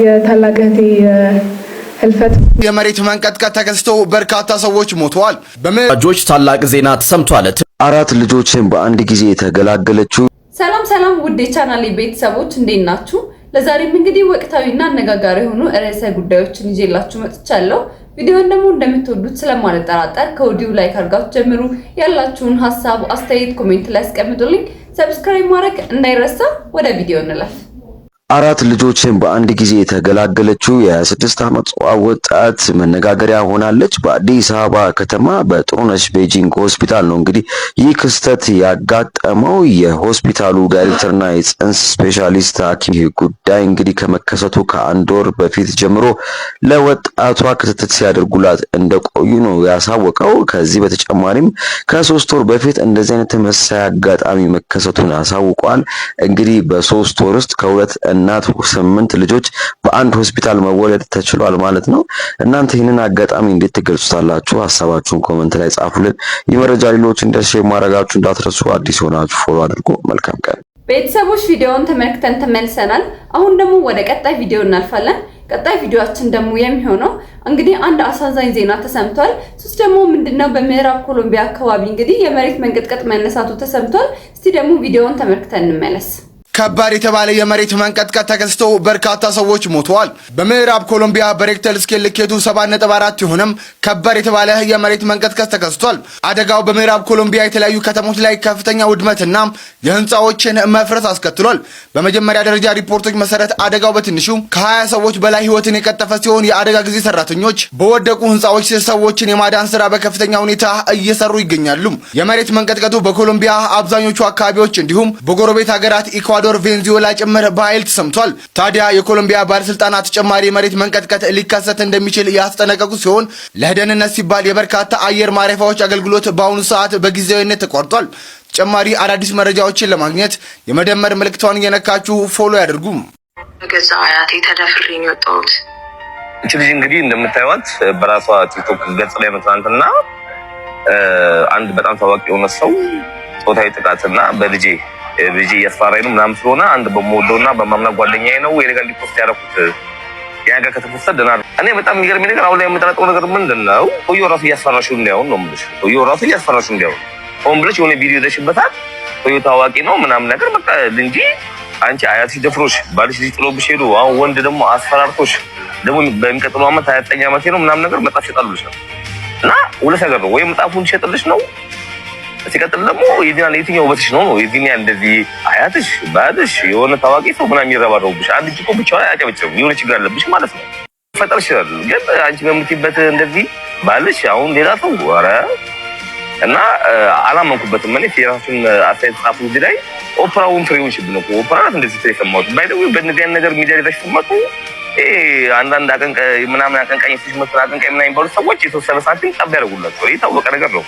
የታላቅ እህቴ ህልፈት። የመሬት መንቀጥቀጥ ተከስቶ በርካታ ሰዎች ሞተዋል። ጆች ታላቅ ዜና ተሰምቷል። አራት ልጆችን በአንድ ጊዜ የተገላገለችው ሰላም ሰላም፣ ውድ የቻናሌ ቤተሰቦች፣ እንዴት ናችሁ? ለዛሬም እንግዲህ ወቅታዊና አነጋጋሪ የሆኑ ርዕሰ ጉዳዮችን ይዤላችሁ መጥቻለሁ። ቪዲዮን ደግሞ እንደምትወዱት ስለማልጠራጠር ከወዲሁ like አድርጋችሁ ጀምሩ። ያላችሁን ሀሳብ አስተያየት comment ላይ አስቀምጡልኝ። Subscribe ማድረግ እንዳይረሳ። ወደ ቪዲዮ እንለፍ። አራት ልጆችን በአንድ ጊዜ የተገላገለችው የ26 ዓመቷ ወጣት መነጋገሪያ ሆናለች። በአዲስ አበባ ከተማ በጥሩነሽ ቤጂንግ ሆስፒታል ነው እንግዲህ ይህ ክስተት ያጋጠመው። የሆስፒታሉ ዳይሬክተርና የጽንስ ስፔሻሊስት ሐኪም ይህ ጉዳይ እንግዲህ ከመከሰቱ ከአንድ ወር በፊት ጀምሮ ለወጣቷ ክትትል ሲያደርጉላት እንደቆዩ ነው ያሳወቀው። ከዚህ በተጨማሪም ከ3 ወር በፊት እንደዚህ አይነት ተመሳሳይ አጋጣሚ መከሰቱን አሳውቋል። እንግዲህ በ3 ወር ውስጥ ከሁለት እናት ስምንት ልጆች በአንድ ሆስፒታል መወለድ ተችሏል ማለት ነው። እናንተ ይህንን አጋጣሚ እንዴት ትገልጹታላችሁ? ሀሳባችሁን comment ላይ ጻፉልን። ይህ መረጃ ሌሎች እንዲደርስ ማድረጋችሁ እንዳትረሱ። አዲስ የሆናችሁ follow አድርጉ። መልካም ቀን። ቤተሰቦች፣ ቪዲዮውን ተመልክተን ተመልሰናል። አሁን ደግሞ ወደ ቀጣይ ቪዲዮ እናልፋለን። ቀጣይ ቪዲዮአችን ደግሞ የሚሆነው እንግዲህ አንድ አሳዛኝ ዜና ተሰምቷል። እሱስ ደግሞ ምንድነው? በምዕራብ ኮሎምቢያ አካባቢ እንግዲህ የመሬት መንቀጥቀጥ መነሳቱ ተሰምቷል። እስቲ ደግሞ ቪዲዮውን ተመልክተን እንመለስ። ከባድ የተባለ የመሬት መንቀጥቀጥ ተከስቶ በርካታ ሰዎች ሞተዋል። በምዕራብ ኮሎምቢያ በሬክተር ስኬል ልኬቱ 7.4 የሆነም ከባድ የተባለ የመሬት መንቀጥቀጥ ተከስቷል። አደጋው በምዕራብ ኮሎምቢያ የተለያዩ ከተሞች ላይ ከፍተኛ ውድመትና የህንፃዎችን መፍረስ አስከትሏል። በመጀመሪያ ደረጃ ሪፖርቶች መሰረት አደጋው በትንሹ ከ20 ሰዎች በላይ ህይወትን የቀጠፈ ሲሆን የአደጋ ጊዜ ሰራተኞች በወደቁ ህንፃዎች ስር ሰዎችን የማዳን ስራ በከፍተኛ ሁኔታ እየሰሩ ይገኛሉ። የመሬት መንቀጥቀጡ በኮሎምቢያ አብዛኞቹ አካባቢዎች እንዲሁም በጎረቤት ሀገራት ኢኳዶር፣ ቬንዙዌላ ጭምር በኃይል ተሰምቷል። ታዲያ የኮሎምቢያ ባለስልጣናት ተጨማሪ የመሬት መንቀጥቀጥ ሊከሰት እንደሚችል ያስጠነቀቁ ሲሆን ለደህንነት ሲባል የበርካታ አየር ማረፊያዎች አገልግሎት በአሁኑ ሰዓት በጊዜያዊነት ተቋርጧል። ተጨማሪ አዳዲስ መረጃዎችን ለማግኘት የመደመር ምልክቷን እየነካችሁ follow ያድርጉ። በገዛ አያቴ ተደፍሬ ነው የወጣሁት። እቺ ልጅ እንግዲህ እንደምታዩት በራሷ ቲክቶክ ገጽ ላይ ትናንትና አንድ በጣም ታዋቂ የሆነ ሰው ጾታዊ ጥቃትና በልጄ ልጄ እያስፈራራኝ ነው ምናምን ስለሆነ አንድ በምወደውና በማምና ጓደኛዬ ነው የነገር እንዲ post ያደረኩት፣ ያ ነገር ከተ post ደህና ነው። እኔ በጣም የሚገርመኝ ነገር አሁን ላይ የምጠረጥረው ነገር ምንድን ነው? ሰውዬው ራሱ እያስፈራሽው እንዲያውም ነው የምልሽ። ሰውዬው ራሱ እያስፈራሽው እንዲያውም ሆን ብለሽ የሆነ ቪዲዮ ይዘሽበታል። ሰውዬው ታዋቂ ነው ምናምን ነገር በቃ እንጂ አንቺ አያትሽ ደፍሮሽ፣ ባልሽ ልጅ ጥሎብሽ ሄዶ አሁን ወንድ ደግሞ አስፈራርቶሽ ደግሞ በሚቀጥለው ዓመት 29 ዓመቴ ነው ምናምን ነገር መጽሐፍ ይሸጣሉልሽ ነው። እና ሁለት ነገር ነው፣ ወይ መጽሐፉን ይሸጥልሽ ነው፣ ሲቀጥል ደግሞ የዚህን የትኛው ውበትሽ ነው ነው የዚህን ያህል እንደዚህ አያትሽ፣ ባልሽ፣ የሆነ ታዋቂ ሰው ምናምን የሚረባረቡብሽ? አንድ እጅ እኮ ብቻዋን አያጨበጭብም። የሆነ ችግር አለብሽ ማለት ነው። ፈጠር ይችላል፣ ግን አንቺ በምትይበት እንደዚህ ባልሽ አሁን ሌላ ሰው ኧረ እና አላመንኩበትም። እኔ የራሱን አስተያየት ጻፉ እዚህ ላይ። ኦፕራ ዊንፍሬ ሆንሽብን እኮ። ኦፕራ ናት እንደዚህ ስትል የሰማሁት። By the way በእነዚህ አይነት ነገር ሚዲያ ላይ ስትመጡ አንዳንድ አቀንቃይ ምናምን አቀንቃኝ ሴቶች መስል አቀንቃይ ምናምን የሚባሉ ሰዎች የተወሰነ ሳንቲም ጠብ ያደርጉላቸው የታወቀ ነገር ነው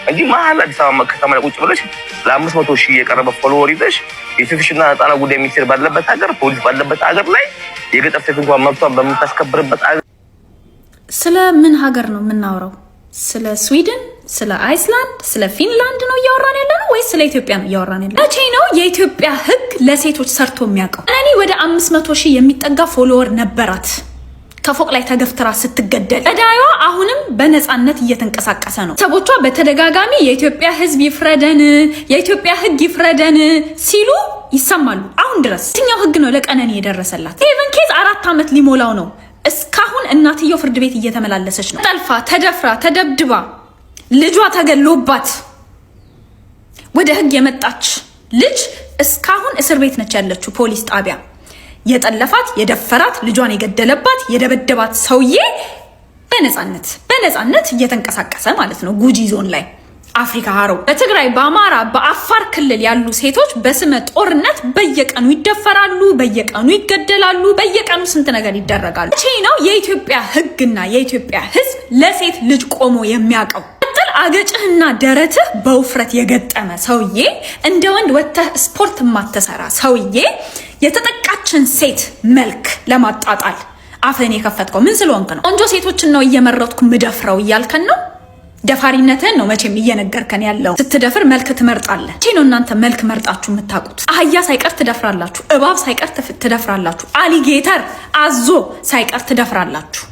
እንጂ መሀል አዲስ አበባ ከተማ ላይ ቁጭ ብለሽ ለ500,000 የቀረበ follower ይዘሽ የሴቶችና ህጻናት ጉዳይ ሚኒስቴር ባለበት ሀገር፣ ፖሊስ ባለበት ሀገር ላይ የገጠር ሴት እንኳን መብቷን በምታስከብርበት ሀገር ስለ ምን ሀገር ነው የምናወራው? ስለ ስዊድን፣ ስለ አይስላንድ፣ ስለ ፊንላንድ ነው እያወራን ያለ ነው ወይስ ስለ ኢትዮጵያ ነው እያወራን ያለ ነው? መቼ ነው የኢትዮጵያ ሕግ ለሴቶች ሰርቶ የሚያውቀው? እኔ ወደ 500,000 የሚጠጋ follower ነበራት። ከፎቅ ላይ ተገፍትራ ስትገደል ገዳዩዋ አሁንም በነፃነት እየተንቀሳቀሰ ነው። ሰዎቿ በተደጋጋሚ የኢትዮጵያ ሕዝብ ይፍረደን፣ የኢትዮጵያ ሕግ ይፍረደን ሲሉ ይሰማሉ። አሁን ድረስ የትኛው ሕግ ነው ለቀነኒ የደረሰላት? Even case 4 ዓመት ሊሞላው ነው። እስካሁን እናትየው ፍርድ ቤት እየተመላለሰች ነው። ጠልፋ፣ ተደፍራ፣ ተደብድባ፣ ልጇ ተገሎባት ወደ ህግ የመጣች ልጅ እስካሁን እስር ቤት ነች ያለችው፣ ፖሊስ ጣቢያ። የጠለፋት፣ የደፈራት፣ ልጇን የገደለባት፣ የደበደባት ሰውዬ በነፃነት እየተንቀሳቀሰ ማለት ነው። ጉጂ ዞን ላይ አፍሪካ ሀሮ በትግራይ፣ በአማራ፣ በአፋር ክልል ያሉ ሴቶች በስመ ጦርነት በየቀኑ ይደፈራሉ፣ በየቀኑ ይገደላሉ፣ በየቀኑ ስንት ነገር ይደረጋሉ። መቼ ነው የኢትዮጵያ ሕግና የኢትዮጵያ ሕዝብ ለሴት ልጅ ቆሞ የሚያውቀው? ቀጥል አገጭህና ደረትህ በውፍረት የገጠመ ሰውዬ፣ እንደ ወንድ ወጥተህ ስፖርት የማትሰራ ሰውዬ፣ የተጠቃችን ሴት መልክ ለማጣጣል አፍህን የከፈትከው ምን ስለሆንክ ነው? ቆንጆ ሴቶችን ነው እየመረጥኩ ምደፍረው እያልከን ነው? ደፋሪነትህን ነው መቼም እየነገርከን ያለው። ስትደፍር መልክ ትመርጣለህ። መቼ ነው እናንተ መልክ መርጣችሁ የምታውቁት? አህያ ሳይቀር ትደፍራላችሁ። እባብ ሳይቀር ትደፍራላችሁ። Alligator፣ አዞ ሳይቀር ትደፍራላችሁ።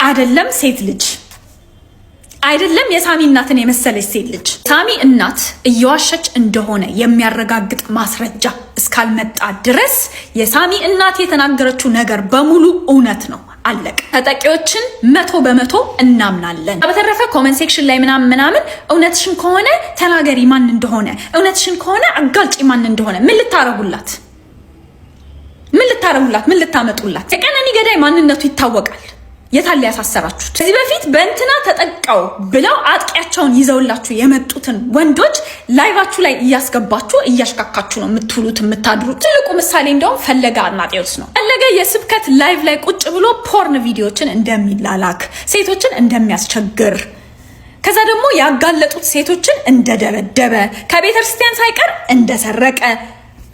አይደለም ሴት ልጅ፣ አይደለም የሳሚ እናትን የመሰለች ሴት ልጅ። ሳሚ እናት እየዋሸች እንደሆነ የሚያረጋግጥ ማስረጃ እስካልመጣ ድረስ የሳሚ እናት የተናገረችው ነገር በሙሉ እውነት ነው። አለቀ። ተጠቂዎችን 100% እናምናለን። በተረፈ comment section ላይ ምናምን ምናምን እውነትሽን ከሆነ ተናገሪ ማን እንደሆነ፣ እውነትሽን ከሆነ አጋልጪ ማን እንደሆነ። ምን ልታረጉላት? ምን ልታረጉላት? ምን ልታመጡላት? የቀነኒ ገዳይ ማንነቱ ይታወቃል። የታለ ያሳሰራችሁት? ከዚህ በፊት በእንትና ተጠቃው ብለው አጥቂያቸውን ይዘውላችሁ የመጡትን ወንዶች live ኣችሁ ላይ እያስገባችሁ እያሽካካችሁ ነው የምትውሉት የምታድሩት። ትልቁ ምሳሌ እንደውም ፈለገ አድናጤዎስ ነው። ፈለገ የስብከት live ላይ ቁጭ ብሎ porn ቪዲዮችን እንደሚላላክ፣ ሴቶችን እንደሚያስቸግር፣ ከዛ ደግሞ ያጋለጡት ሴቶችን እንደደበደበ፣ ከቤተ ክርስቲያን ሳይቀር እንደሰረቀ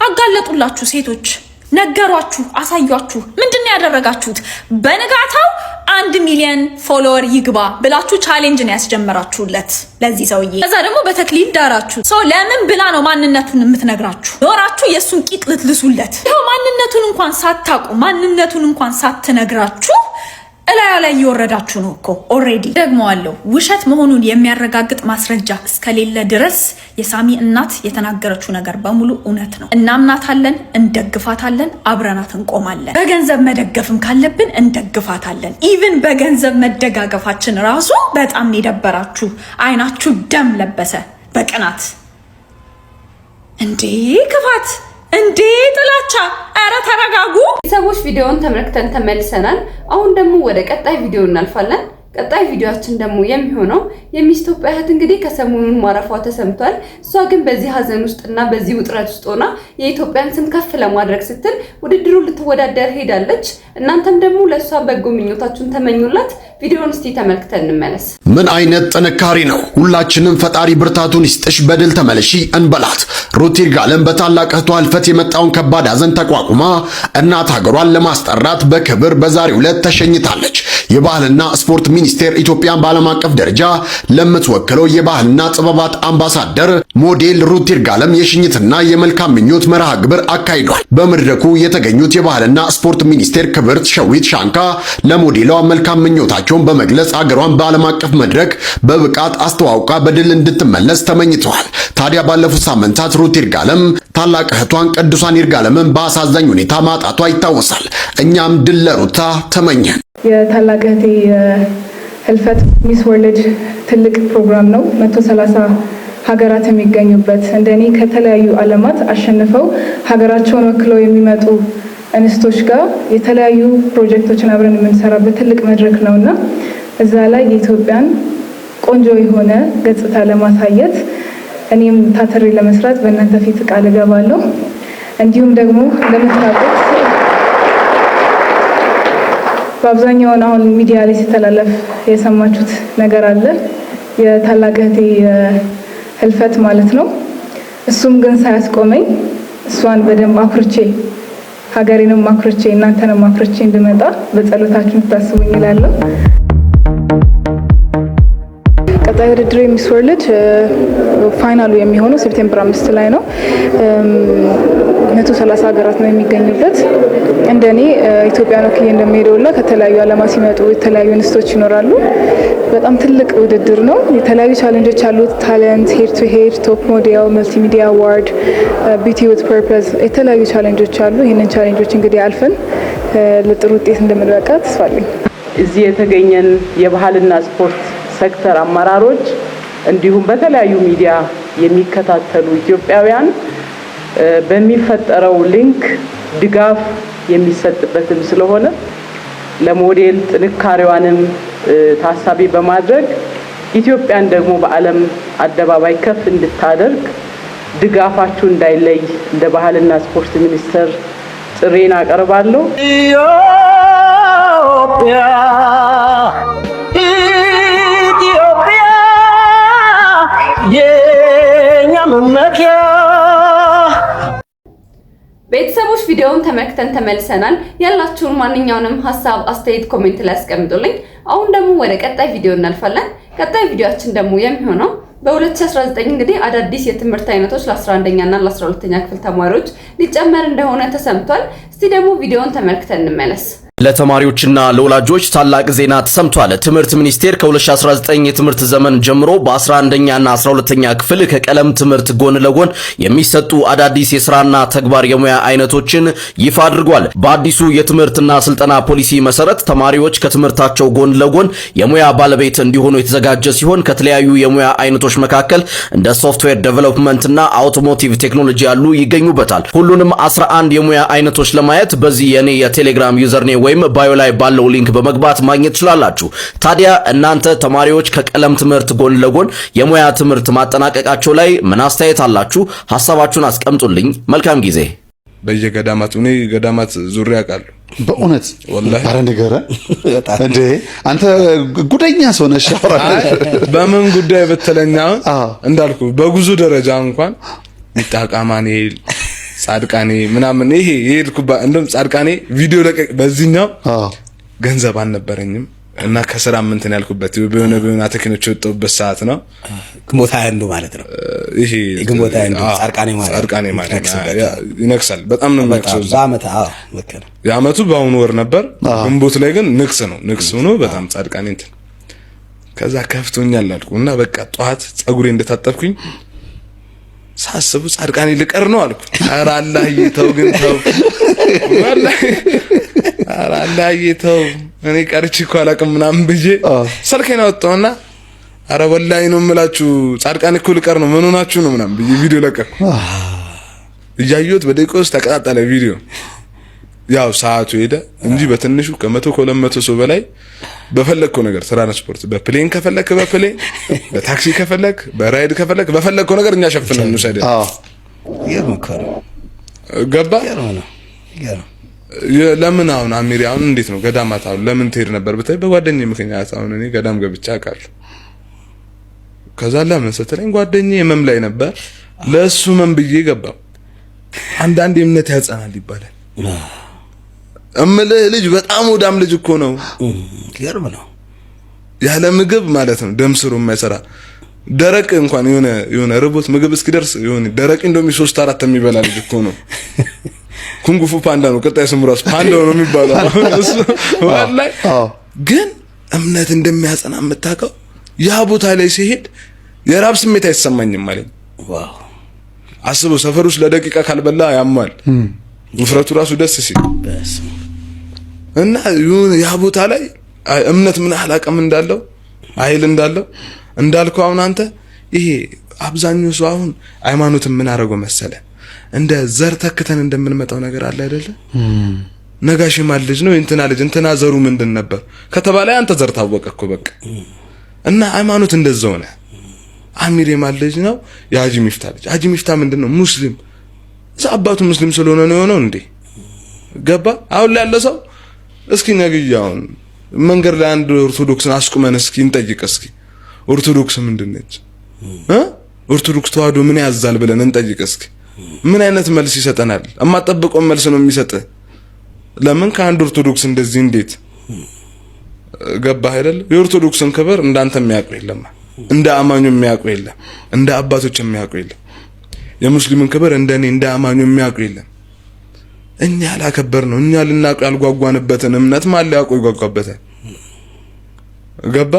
አጋለጡላችሁ ሴቶች፣ ነገሯችሁ፣ አሳያችሁ። ምንድን ነው ያደረጋችሁት? በንጋታው 1 ሚሊዮን follower ይግባ ብላችሁ challenge ነው ያስጀመራችሁለት ለዚህ ሰውዬ። ከዛ ደግሞ በተክሊል ዳራችሁ። So ለምን ብላ ነው ማንነቱን የምትነግራችሁ? ኖራችሁ የእሱን ቂጥ ልትልሱለት። ይኸው ማንነቱን እንኳን ሳታውቁ፣ ማንነቱን እንኳን ሳትነግራችሁ እላዩ ላይ እየወረዳችሁ ነው እኮ already። ደግመዋለሁ፣ ውሸት መሆኑን የሚያረጋግጥ ማስረጃ እስከሌለ ድረስ የሳሚ እናት የተናገረችው ነገር በሙሉ እውነት ነው። እናምናታለን፣ እንደግፋታለን፣ አብረናት እንቆማለን። በገንዘብ መደገፍም ካለብን እንደግፋታለን። Even በገንዘብ መደጋገፋችን ራሱ በጣም ነው የደበራችሁ። አይናችሁ ደም ለበሰ በቅናት። እንዴ ክፋት፣ እንዴ ጥላቻ! ኧረ ተረጋጉ። ቤተሰቦች፣ ቪዲዮውን ተመልክተን ተመልሰናል። አሁን ደግሞ ወደ ቀጣይ ቪዲዮ እናልፋለን። ቀጣይ ቪዲዮአችን ደግሞ የሚሆነው የሚስ ኢትዮጵያ እህት እንግዲህ ከሰሞኑን ማረፏ ተሰምቷል። እሷ ግን በዚህ ሀዘን ውስጥና በዚህ ውጥረት ውስጥ ሆና የኢትዮጵያን ስም ከፍ ለማድረግ ስትል ውድድሩ ልትወዳደር ሄዳለች። እናንተም ደግሞ ለእሷ በጎ ምኞታችሁን ተመኙላት። ቪዲዮውን እስቲ ተመልክተን እንመለስ። ምን አይነት ጥንካሬ ነው! ሁላችንም ፈጣሪ ብርታቱን ይስጥሽ፣ በድል ተመለሺ እንበላት። ሩት ይርጋለም በታላቅ እህቷ ህልፈት የመጣውን ከባድ ሐዘን ተቋቁማ እናት ሀገሯን ለማስጠራት በክብር በዛሬው ዕለት ተሸኝታለች። የባህልና ስፖርት ሚኒስቴር ኢትዮጵያን በዓለም አቀፍ ደረጃ ለምትወክለው የባህልና ጥበባት አምባሳደር ሞዴል ሩት ይርጋለም የሽኝትና የመልካም ምኞት መርሃ ግብር አካሂዷል። በመድረኩ የተገኙት የባህልና ስፖርት ሚኒስቴር ክብርት ሸዊት ሻንካ ለሞዴሏ መልካም ምኞታቸውን በመግለጽ አገሯን በዓለም አቀፍ መድረክ በብቃት አስተዋውቃ በድል እንድትመለስ ተመኝተዋል። ታዲያ ባለፉት ሳምንታት ሩት ይርጋለም ታላቅ እህቷን ቅዱሳን ይርጋለምን በአሳዛኝ ሁኔታ ማጣቷ ይታወሳል። እኛም ድል ለሩታ ተመኘን። የታላቅ እህቴ ህልፈት Miss World ትልቅ ፕሮግራም ነው። 130 ሀገራት የሚገኙበት፣ እንደኔ ከተለያዩ ዓለማት አሸንፈው ሀገራቸውን ወክለው የሚመጡ እንስቶች ጋር የተለያዩ ፕሮጀክቶችን አብረን የምንሰራበት ትልቅ መድረክ ነው እና እዛ ላይ የኢትዮጵያን ቆንጆ የሆነ ገጽታ ለማሳየት እኔም ታትሬ ለመስራት በእናንተ ፊት ቃል እገባለሁ። እንዲሁም ደግሞ እንደምታውቁት በአብዛኛውን አሁን ሚዲያ ላይ ሲተላለፍ የሰማችሁት ነገር አለ፣ የታላቅ እህቴ ህልፈት ማለት ነው። እሱም ግን ሳያስቆመኝ እሷን በደንብ አኩርቼ፣ ሀገሬንም አኩርቼ፣ እናንተንም አኩርቼ እንድመጣ በጸሎታችሁ እንድታስቡኝ እላለሁ። ቀጣይ ውድድር የ Miss World final ኡ የሚሆነው September 5 ላይ ነው። 130 ሀገራት ነው የሚገኙበት። እንደ እኔ ኢትዮጵያን ወክዬ እንደሚሄደው ሁላ ከተለያዩ ዓለማት ሲመጡ የተለያዩ እንስቶች ይኖራሉ። በጣም ትልቅ ውድድር ነው። የተለያዩ challenge ኦች አሉት። Talent፣ head to head፣ top model፣ multimedia award፣ beauty with purpose፣ የተለያዩ challenge ኦች አሉ። ይህንን challenge ኦች እንግዲህ አልፈን ለጥሩ ውጤት እንደምንበቃ ተስፋ አለኝ። እዚህ የተገኘን የባህልና ስፖርት ሴክተር አመራሮች እንዲሁም በተለያዩ ሚዲያ የሚከታተሉ ኢትዮጵያውያን በሚፈጠረው link ድጋፍ የሚሰጥበትም ስለሆነ ለሞዴል ጥንካሬዋንም ታሳቢ በማድረግ ኢትዮጵያን ደግሞ በዓለም አደባባይ ከፍ እንድታደርግ ድጋፋችሁ እንዳይለይ እንደ ባህልና ስፖርት ሚኒስቴር ጥሪዬን አቀርባለሁ። ኢትዮጵያ፣ ኢትዮጵያ የኛ መመኪያ። ቤተሰቦች፣ ቪዲዮ ቪዲዮውን ተመልክተን ተመልሰናል። ያላችሁን ማንኛውንም ሀሳብ፣ አስተያየት comment ላይ አስቀምጡልኝ። አሁን ደግሞ ወደ ቀጣይ ቪዲዮ እናልፋለን። ቀጣይ ቪዲዮአችን ደግሞ የሚሆነው በ2019 እንግዲህ አዳዲስ የትምህርት አይነቶች ለ11ኛ እና ለ12ኛ ክፍል ተማሪዎች ሊጨመር እንደሆነ ተሰምቷል። እስቲ ደግሞ ቪዲዮውን ተመልክተን እንመለስ። ለተማሪዎችና ለወላጆች ታላቅ ዜና ተሰምቷል። ትምህርት ሚኒስቴር ከ2019 የትምህርት ዘመን ጀምሮ በ11ኛና 12ኛ ክፍል ከቀለም ትምህርት ጎን ለጎን የሚሰጡ አዳዲስ የስራና ተግባር የሙያ አይነቶችን ይፋ አድርጓል። በአዲሱ የትምህርትና ስልጠና ፖሊሲ መሰረት ተማሪዎች ከትምህርታቸው ጎን ለጎን የሙያ ባለቤት እንዲሆኑ የተዘጋጀ ሲሆን፣ ከተለያዩ የሙያ አይነቶች መካከል እንደ software development ና automotive technology ያሉ ይገኙበታል። ሁሉንም 11 የሙያ አይነቶች ለማየት በዚህ የኔ የቴሌግራም username ወይም bio ላይ ባለው link በመግባት ማግኘት ትችላላችሁ። ታዲያ እናንተ ተማሪዎች ከቀለም ትምህርት ጎን ለጎን የሙያ ትምህርት ማጠናቀቃቸው ላይ ምን አስተያየት አላችሁ? ሐሳባችሁን አስቀምጡልኝ። መልካም ጊዜ። በየገዳማቱ፣ እኔ ገዳማት ዙሪያ አውቃለሁ። በእውነት? ወላሂ። ኧረ ንገረን እንዴ፣ አንተ ጉደኛ ሰው ነህ። አይ፣ በምን ጉዳይ ብትለኝ አሁን እንዳልኩ በጉዞ ደረጃ እንኳን ሚጣቃ ማንኤል፣ ጻድቃኔ ምናምን ይሄ የሄድኩባ፣ እንደውም ጻድቃኔ ቪዲዮ ለቀቅ፣ በዚህኛው ገንዘብ አልነበረኝም እና ከስራ እንትን ያልኩበት በሆነ አተኪኖች የወጣሁበት ሰዓት ነው። ግንቦት 21 ማለት ነው። ይሄ ግንቦት 21 ጻድቃኔ ማርያም ጻድቃኔ ማርያም ይነግስበት። ይነግሳል። በጣም ነው የሚነግሰው እዛ። በአመት፣ አዎ፣ ልክ ነው። የአመቱ በአሁኑ ወር ነበር። ግንቦት ላይ ግን ንግስ ነው። ንግስ ሆኖ በጣም ጻድቃኔ እንትን፣ ከዛ ከፍቶኛል አልኩ እና በቃ ጠዋት ጸጉሬ እንደታጠብኩኝ ሳስቡ ጻድቃኔ ልቀር ነው አልኩ። ኧረ አላህዬ ተው ግን ተው፣ ወላሂ ኧረ አላህዬ ተው፣ እኔ ቀርቼ እኮ አላውቅም ምናምን ብዬ ስልኬን አወጣሁና ኧረ ወላሂ ነው የምላችሁ ጻድቃኔ እኮ ልቀር ነው፣ ምን ሆናችሁ ነው ምናምን ብዬ ቪዲዮ ለቀቅኩ። እያየሁት በደቂቃ ውስጥ ተቀጣጠለ ቪዲዮ። ያው ሰዓቱ ሄደ እንጂ በትንሹ ከ100 ከ200 ሰው በላይ በፈለግከው ነገር ትራንስፖርት፣ በ plane ከፈለክ በ plane፣ በታክሲ ከፈለክ፣ በራይድ ከፈለክ፣ በፈለግከው ነገር እኛ ሸፍነን እንውሰድ። ገባ? ለምን አሁን አሚሪ አሁን እንዴት ነው ገዳማት አሁን ለምን ትሄድ ነበር ብታይ በጓደኛዬ ምክንያት አሁን እኔ ገዳም ገብቼ አውቃለሁ። ከዛ ለምን ስትለኝ ጓደኛዬ ህመም ላይ ነበር፣ ለእሱ ህመም ብዬ ገባው። አንዳንድ እምነት ያጸናል ይባላል። እምልህ ልጅ በጣም ወዳም ልጅ እኮ ነው። ይገርም ነው። ያለ ምግብ ማለት ነው ደም ስሩ የማይሰራ፣ ደረቅ እንኳን የሆነ የሆነ ርቦት ምግብ እስኪደርስ የሆነ ደረቅ እንዶሚ ሶስት አራት የሚበላ ልጅ እኮ ነው። ኩንጉፉ ፓንዳ ነው ቀጣይ ስሙ፣ ራሱ ፓንዳ ነው የሚባለው። እሱ ወላሂ ግን እምነት እንደሚያጸና የምታውቀው ያ ቦታ ላይ ሲሄድ የራብ ስሜት አይሰማኝም አለኝ። አስበው፣ ሰፈር ውስጥ ለደቂቃ ካልበላ ያማል። ውፍረቱ ራሱ ደስ ሲል እና የሆነ ያ ቦታ ላይ እምነት ምን ያህል አቅም እንዳለው፣ ኃይል እንዳለው እንዳልከው አሁን አንተ ይሄ አብዛኛው ሰው አሁን ሃይማኖትን ምን አደረገው መሰለ፣ እንደ ዘር ተክተን እንደምንመጣው ነገር አለ አይደለ? ነጋሽ የማን ልጅ ነው? እንትና ልጅ፣ እንትና ዘሩ ምንድን ነበር ከተባለ አንተ ዘር ታወቀ እኮ በቃ። እና ሃይማኖት እንደዛው ሆነ። አሚር የማን ልጅ ነው? የሀጂ ሚፍታ ልጅ። ሀጂ ሚፍታ ምንድን ነው? ሙስሊም። እዛ አባቱ ሙስሊም ስለሆነ ነው የሆነው እንዴ? ገባ? አሁን ላይ ያለ ሰው እስኪ ነግይ አሁን መንገድ ላይ አንድ ኦርቶዶክስን አስቁመን እስኪ እንጠይቅ፣ እስኪ ኦርቶዶክስ ምንድን ነች እ ኦርቶዶክስ ተዋህዶ ምን ያዛል ብለን እንጠይቅ እስኪ፣ ምን አይነት መልስ ይሰጠናል? የማጠብቀውን መልስ ነው የሚሰጥ። ለምን ከአንድ ኦርቶዶክስ እንደዚህ እንዴት ገባህ አይደል? የኦርቶዶክስን ክብር እንዳንተ የሚያውቁ የለም፣ እንደ አማኙ የሚያውቁ የለም፣ እንደ አባቶች የሚያውቁ የለም። የሙስሊምን ክብር እንደኔ እንደ አማኙ የሚያውቁ የለም። እኛ ያላከበር ነው፣ እኛ ልናውቅ ያልጓጓንበትን እምነት ማን ሊያውቀው ይጓጓበታል? ገባ?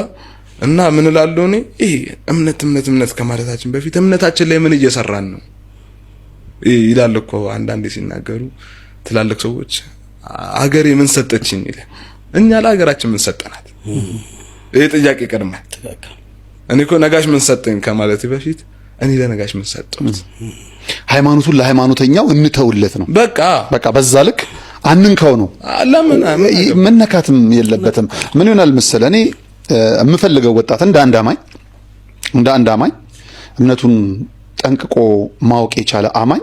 እና ምን እላለሁ እኔ፣ ይሄ እምነት እምነት እምነት ከማለታችን በፊት እምነታችን ላይ ምን እየሰራን ነው ይላል እኮ አንዳንዴ ሲናገሩ ትላልቅ ሰዎች፣ አገሬ ምን ሰጠችኝ ይላል። እኛ ለሀገራችን ምን ሰጠናት? ይሄ ጥያቄ ቀድማል። እኔ እኮ ነጋሽ ምን ሰጠኝ ከማለቴ በፊት እኔ ለነጋሽ ምን ሰጠሁት? ሃይማኖቱን ለሃይማኖተኛው እንተውለት ነው። በቃ። በቃ በዛ ልክ አንንካው ነው። ለምን መነካትም የለበትም። ምን ይሆናል መሰለህ፣ እኔ የምፈልገው ወጣት እንደ አንድ አማኝ እምነቱን ጠንቅቆ ማወቅ የቻለ አማኝ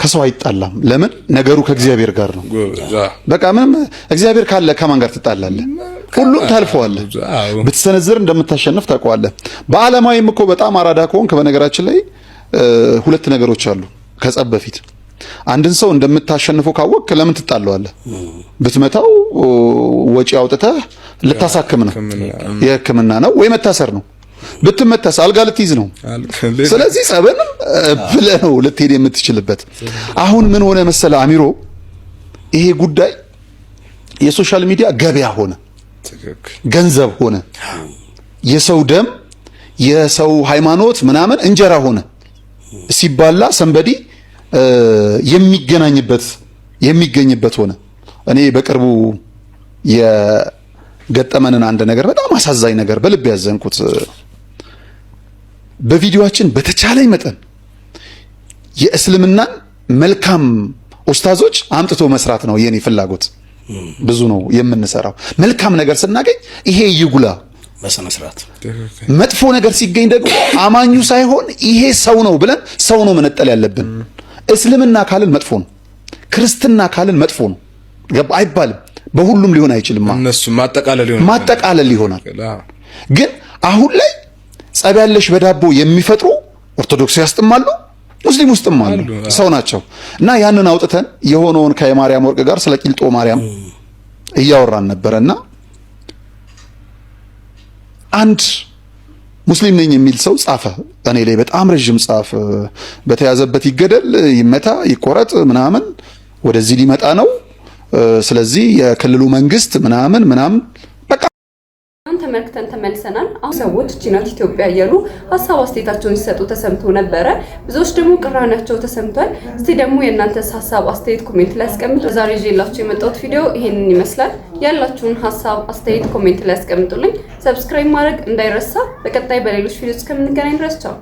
ከሰው አይጣላም። ለምን? ነገሩ ከእግዚአብሔር ጋር ነው። በቃ ምንም፣ እግዚአብሔር ካለ ከማን ጋር ትጣላለህ? ሁሉም ታልፈዋለህ። ብትሰነዝር እንደምታሸንፍ ታውቀዋለህ። በዓለማዊም እኮ በጣም አራዳ ከሆንክ፣ በነገራችን ላይ ሁለት ነገሮች አሉ ከጸብ በፊት። አንድን ሰው እንደምታሸንፈው ካወቅክ ለምን ትጣለዋለህ? ብትመታው ወጪ አውጥተህ ልታሳክም ነው፣ የሕክምና ነው ወይ መታሰር ነው። ብትመታስ አልጋ ልትይዝ ነው። ስለዚህ ጸብንም ብለህ ነው ልትሄድ የምትችልበት። አሁን ምን ሆነ መሰለ አሚሮ፣ ይሄ ጉዳይ የ social media ገበያ ሆነ፣ ገንዘብ ሆነ፣ የሰው ደም የሰው ሃይማኖት ምናምን እንጀራ ሆነ። ሲባላ somebody የሚገናኝበት የሚገኝበት ሆነ። እኔ በቅርቡ የገጠመንን አንድ ነገር፣ በጣም አሳዛኝ ነገር፣ በልብ ያዘንኩት፣ በቪዲዮአችን በተቻለኝ መጠን የእስልምናን መልካም ኡስታዞች አምጥቶ መስራት ነው የኔ ፍላጎት። ብዙ ነው የምንሰራው። መልካም ነገር ስናገኝ ይሄ ይጉላ፣ በስነ ስርዓት። መጥፎ ነገር ሲገኝ ደግሞ አማኙ ሳይሆን ይሄ ሰው ነው ብለን ሰው ነው መነጠል ያለብን። እስልምና ካልን መጥፎ ነው፣ ክርስትና ካልን መጥፎ ነው ገባ አይባልም። በሁሉም ሊሆን አይችልም። እነሱ ማጠቃለል ይሆናል። ማጠቃለል ይሆናል። ግን አሁን ላይ ጸብ ያለሽ በዳቦ የሚፈጥሩ ኦርቶዶክስ ያስጥማሉ፣ ሙስሊም ውስጥም አሉ፣ ሰው ናቸው። እና ያንን አውጥተን የሆነውን ከማርያም ወርቅ ጋር ስለ ቂልጦ ማርያም እያወራን ነበረና አንድ ሙስሊም ነኝ የሚል ሰው ጻፈ። እኔ ላይ በጣም ረዥም ጻፈ። በተያዘበት ይገደል፣ ይመታ፣ ይቆረጥ ምናምን ወደዚህ ሊመጣ ነው። ስለዚህ የክልሉ መንግስት ምናምን ምናምን በቃ። ተመልክተን ተመልሰናል። አሁን ሰዎች እቺ ናት ኢትዮጵያ እያሉ ሀሳብ አስተያየታቸውን ሲሰጡ ተሰምቶ ነበረ። ብዙዎች ደግሞ ቅራኔያቸው ተሰምቷል። እስቲ ደግሞ የእናንተስ ሀሳብ አስተያየት comment ላይ አስቀምጡ። ዛሬ ይዤላችሁ የመጣሁት ቪዲዮ ይሄንን ይመስላል። ያላችሁን ሀሳብ አስተያየት comment ላይ አስቀምጡልኝ። Subscribe ማድረግ እንዳይረሳ። በቀጣይ በሌሎች ቪዲዮ እስከምንገናኝ ድረስ ቻው።